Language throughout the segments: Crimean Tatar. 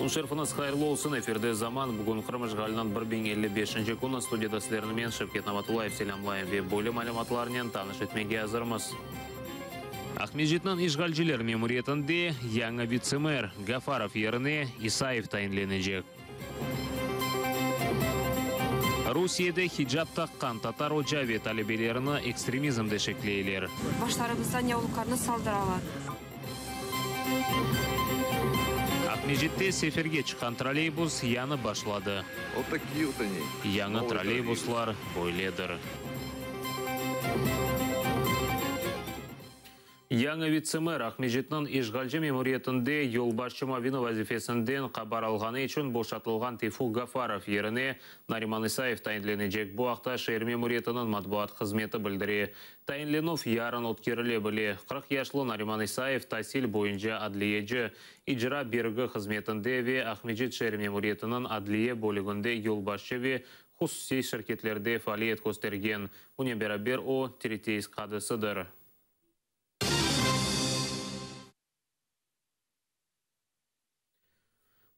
Kün şerifiñiz hayırlı olsun, efirde Zaman, bugün Qırım işğaliniñ 1055-nci künü, studiyada sizlerni men, Şevket Namatullayev, selâmlayım ve böyle malümatlarnen tanış etmege azırmız. Aqmescitniñ işğalciler memuriyetinde yañı vitse-mer, Gafarov yerine İsayev tayinlenecek. Rusiyede hicap taqqan tatar oca ve talebelerini ekstremizmde şekleyler. Başlarımızdan yavluqlarnı saldıralar. Aqmescitte seferge çıqqan trolleybus yanıp başladı. Yañı trolleybuslar böyledir. Yañı vitse-mer Aqmescitniñ işğalci memuriyetinde yolbaşçı muavini vazifesinden qabar alğanı içün boşatılğan Teyfuk Gafarov yerine Nariman İsayev tayinlenecek. Bu aqta şeer memuriyetiniñ matbuat hızmeti bildire. Tayinlenüv yarın ötkerile bile. 40 yaşlı Nariman İsayev tasil boyunca adliyeci, icra bergi hızmetinde ve Aqmescit şeer memuriyetiniñ adliye bölüginde yolbaşçı ve hususiy şirketlerde faaliyet köstergen. Bunen beraber o, Treteysk qadısıdır.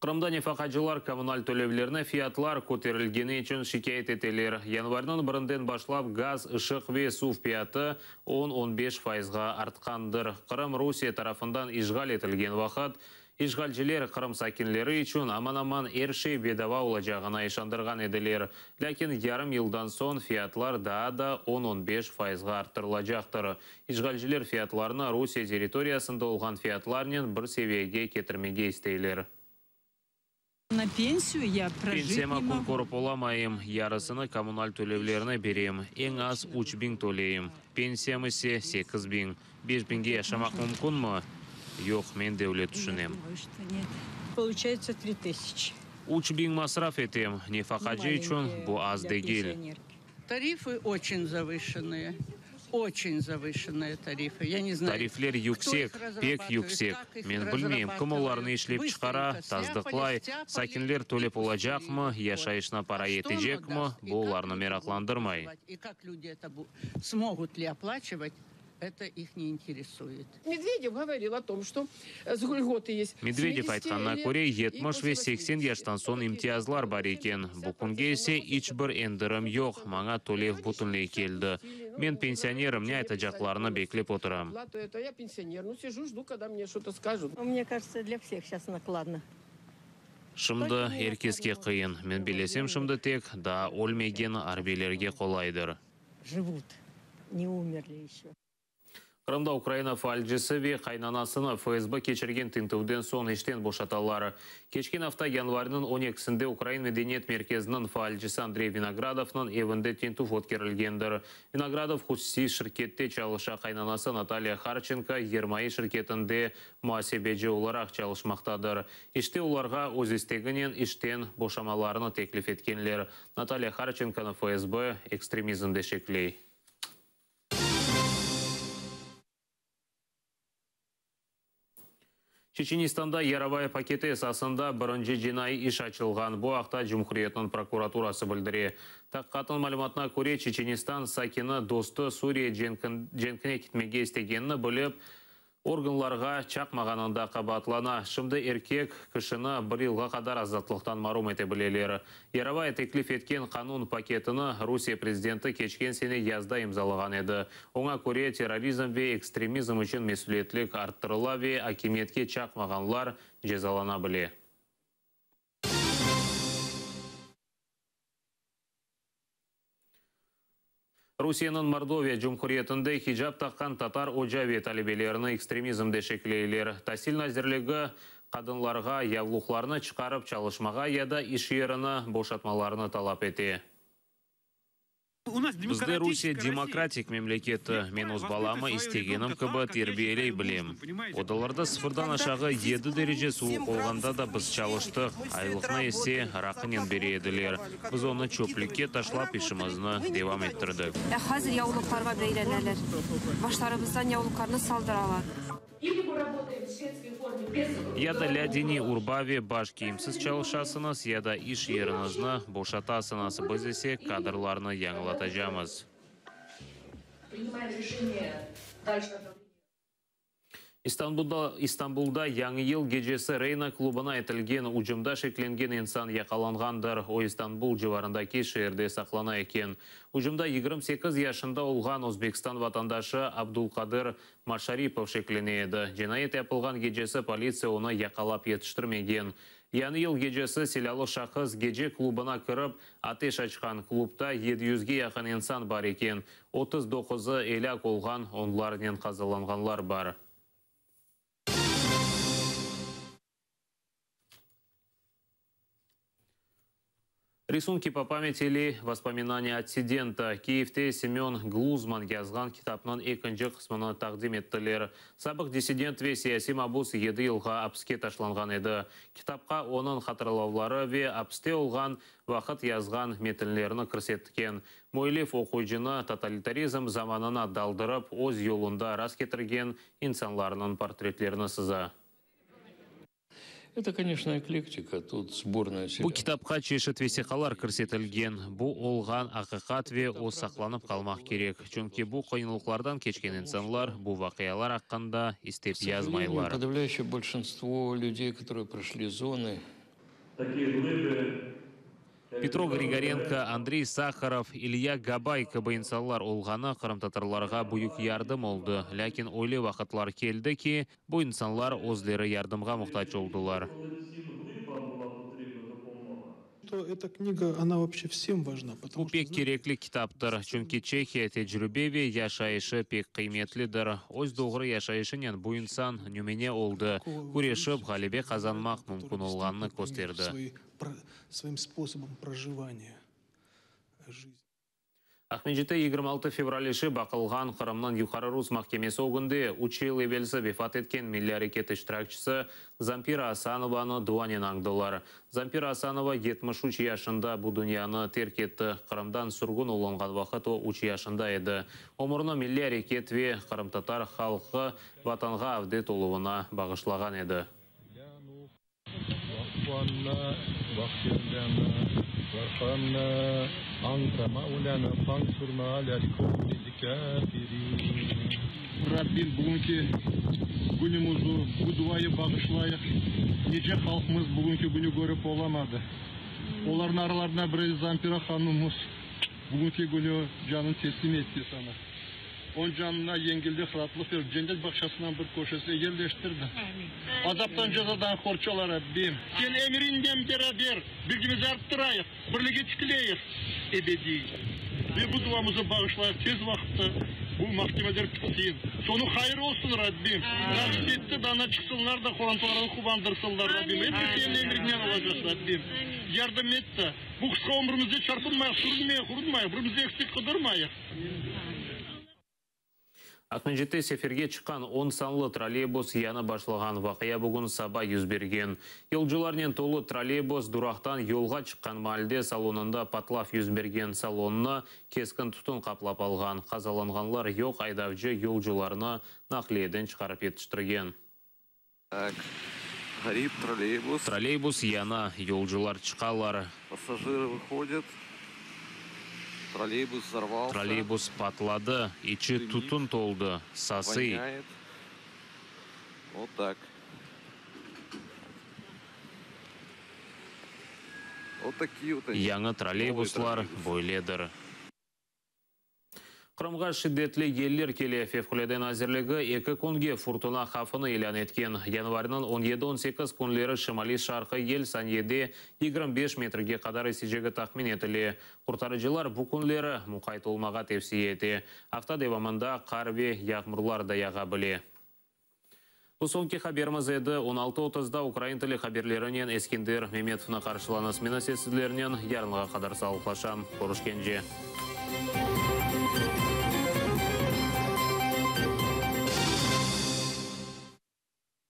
Qırımda nefaqacılar kommunal tölevlerine fiyatlar köterilgeni içün şikâyet eteler. Yanvarniñ birinden başlap gaz, ışıq ve suv fiyatı on, on beş fayızğa artqandır. Qırım Rusiye tarafından işğal etilgen vaqıt, İşğalciler Qırım sakinleri içün aman-aman er şey bedava olacağına işandırğan ediler. Lâkin yarım yıldan soñ fiyatlar daa da on-on beş fayızğa arttırılacaqtır. İşğalciler fiyatlarnı Rusiye territoriyasında olğan fiyatlarnen bir seviyege ketirmege isteyler. Pensiyama kün körip olamayım, yarısını kommunal tölevlerine berem, eñ az 3000 töleyim, pensiyam ise 8000. 5000-ge yaşamaq mümkünmi? Yoq, men de öyle tüşünem. 3000 masraf etem, nefaqacı içün bu az degil. Tarifı oçen zavışennıye, oçen zavışennıye tarifı, ya ne znayu, Tarifler yüksek, pek yüksek. Men bilmeyim, kim olarnı işlep çıqara, tasdıqlay, sakinler tölep olacaqmı, yaşayışına para yetecekmi, bu olarnı meraqlandırmay. I kak lüdi eto smogut li oplaçivat, eto ih ne interesuet. Medvedev govoril o tom, çto lgoty est. Medvedev aytqanına köre, 70 ve 80 yaştan soñ imtiyazlar bar eken. Bu künge ise iç bir endirim yoq, maña tölev bütünley keldi. Men pensionerim, ne aytacaqlarını beklep oturam. Şimdi er keske qıyın. Men bellesem, şimdi tek daa ölmegen arbiylerge qolaydır. Qırımda Ukraina faalcisi ve qaynanasını FSB keçirgen tintüvden soñ işten boşatalar. Keçken afta yanvarniñ on ekisinde Ukrain medeniyet merkeziniñ faalcisi Andrey Vinogradovnıñ evinde tintüv ötkerilgendir. Vinogradov hususiy şirkette çalışa, qaynanası Natalya Harçenko yermayı şirketinde muasebeci olaraq çalışmaqtadır. İşte olarğa öz isteginen işten boşamalarını teklif etkenler. Natalya Harçenkonı FSB ekstremizmde şekley. Çeçenistanda Yarovaya paketi esasında birinci cinaiy iş açılğan. Bu aqta cumhuriyetniñ prokuraturası bildire. Taqiqatnıñ malümatına köre, Çeçenistan sakini dostu Suriye cenkine ketmege istegenini bilip, Organlarğa çaqmağanında qabaatlana. Şimdi erkek kişini bir yılğa qadar azatlıqtan marum ete bileler. Yarovaya teklif etken qanun paketini Rusiye prezidenti keçken sene yazda imzalağan edi. Oña köre, terrorizm ve ekstremizm içün mesüliyetlik arttırıla ve akimiyetke çaqmağanlar cezalana bile. Rusiyeniñ Mordoviya Cumhuriyetinde hicap taqqan tatar oca ve talebelerini ekstremizmde şekleyler. Tasil nazirligi qadınlarğa yavluqlarını çıqarıp çalışmağa ya da iş yerini boşatmalarını talap ete. Bizde Rusiye demokratik memleketi, men öz balamı istegenim kibi terbiyeley bilem. Odalarda sıfırdan aşağı yedi derece suvuq olğanda da biz çalıştıq, aylıqnı ise raqınen bere ediler. Biz onı çöplükke taşlap işimizni devam ettirdik. Hazır yavluqlarğa beyleneler. Başlarımızdan yavluqlarnı saldıralar. Ya da lâdiniy urba ve baş kiyimsiz çalışasıñız, ya da iş yeriñizni boşatasıñız, biz ise kadrlarnı yañılatacamız. İstanbulda İstanbulda Yañı yıl gecesi Reina klubına etilgen ücümda şeklengen insan yaqalanğandır. O, İstanbul civarındaki şeerde saqlana eken. Ücümda 28 yaşında olğan Özbekistan vatandaşı Abdulkadir Maşaripov şeklene edi. Cinayet yapılğan gecesi politsiya onı yaqalap yetiştirmegen. Yañı yıl gecesi silâlı şahıs gece klubına kirip, ateş açqan. Klubda 700ge yaqın insan bar eken, 39ı elâk olğan, onlarnen qazalanğanlar bar. Risunki po pamyati ili vospominaniya atsidenta. Kiyevde Semyon Gluzman yazğan kitapnıñ ekinci qısmını taqdim ettiler. Sabıq dissident ve siyasiy mabus yedi yılğa apiske taşlanğan edi. Kitapqa onıñ hatırlavları ve apiste olğan vaqıt yazğan metinlerini kirsetken. Müellif oquyıcını totalitarizm zamanına daldırıp, öz yolunda rastketirgen insanlarnıñ portretlerini sıza. Это, конечно, эклектика, тут сборная Bu kitapqa çeşit vesiqalar kirsetilgen. Bu olğan aqiqat ve o saqlanıp qalmaq kerek. Çünki bu qıyınlıqlardan keçken insanlar bu vaqialar aqqında istep К сожалению, yazmaylar. подавляющее большинство людей, которые прошли зоны, Petro Grigorenko, Andrey Saharov, İlya Gabay kibi insanlar olğanı qırımtatarlarğa büyük yardım oldı. Lâkin öyle vaqıtlar keldi ki, bu insanlar özleri yardımğa muhtac oldılar. Что эта книга, она вообще всем важна, потому Bu что, pek kerekli kitaptır, çünki Çehiya tecrübe ve yaşayışı pek qıymetlidir. Öz doğru yaşayışınen bu insan nümüne oldı, küreşip ğalebe qazanmaq mümkün olğanını kösterdi. Свои, своим способом проживания жизни. Aqmescitte 26 fevral işi baqılğan Qırımnıñ Yuqarı Rus mahkemesi ögünde 3 yıl evelsi vefat etken milliy areket iştirakçisi Zampira Asanovanı duanen añdılar. Zampira Asanova 73 yaşında bu dünyanı terk etti. Qırımdan sürgün olunğan vaqıt o 3 yaşında edi. Ömürini milliy areket ve qırımtatar halqı Vatanğa avdet oluvına bağışlağan edi. واعف عنا واغفر لنا وارحمنا أنت مولانا فانصرنا على القوم الكافرين. Rabbim bugünki künümizni bu duayı bağışlayıq. Nice halqımız bugünki künü körip olamadı. Olarnıñ aralarında biri Zampira hanımımız bugünki künü canın teslim etti saña. Onıñ canına yengillik, raatlıq ber, cennet bağçasınıñ bir köşesine yerleştirdi. Azaptan, cezadan qorçala, Rabbim. Sen emiriñnen beraber bilgimizi arttırayıq, birligi tikleyik ebediy. Ve bu duamızı bağışlayıq tez vaqıtta bu mahkemeler bitsin. Soñu hayır olsun, Rabbim. Nasip etti, dana çıqsınlar da qorantalarını quvandırsınlar, Rabbim. Episi seniñ emriñnen olacaq, Rabbim. Yardım et da, bu qısqa ömrümizde çarpınmayıq, sürünmeyik, urunmayıq, birimizde eksik qıdırmayıq. Aqmescitte seferge çıqqan on sanlı trolleybus yanıp başlağan. Vaqia bugün saba yüz bergen. Yolcularnen tolu trolleybus duraqtan yolğa çıqqan maalde salonında patlav yüz bergen. Salonnı keskin tütün qaplap alğan. Qazalanğanlar yoq, aydavcı yolcularnı naqliyeden çıqarıp yetiştirgen. Так, горит троллейбус. Trolleybus yana, yolcular çıqalar. Пассажиры выходят. Троллейбус взорвался. Trolleybus patladı, içi tütün toldı, sasıy. Воняет. Вот так. Вот такие вот они. Yañı trolleybuslar Новые троллейбусы. böyledir. Qırımğa şiddetli yeller kele. Fevqulâde nazirligi eki künge furtuna havfını ilân etken. Yanvarniñ 17-18 künleri şimaliy-şarqiy yel saniyede 25 metrge qadar esecegi tahmin etile. Qurtarıcılar bu künleri muqayt olmağa tevsiye ete. Afta devamında qar ve yağmurlar da yağa bile. Bu soñki haberimiz edi. 16.30-da ukrain tili haberlerinen Eskender Memetovnı qarşılañız. Men ise sizlernen yarınğa qadar sağlıqlaşam. Körüşkence.